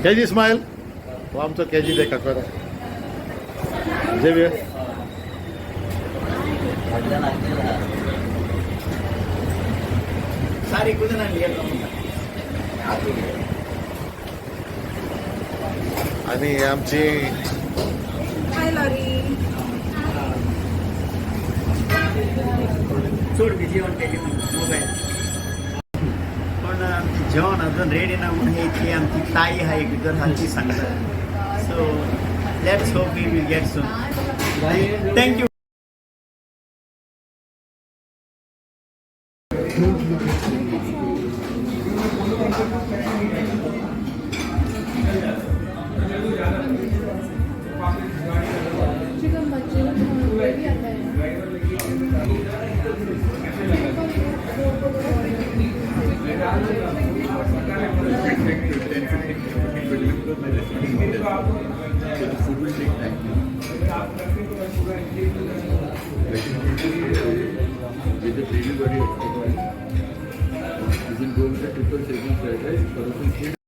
KG smile. हो आमचो KG देखा करा जेवियर. सारी कुदन आणि आमची हाय लॉरी. चड बिजी ऑन मोबाईल. पण आमची जेवण अजून रेडी ना म्हणून इतली आमची ताई आहा एक भितर आहा ती सांगता. So let's hope we will get soon. Thank you. Chicken manchurian gravy आता है. So the food will take time. With the gravy body, you can go with the triple seven fried rice, paratha.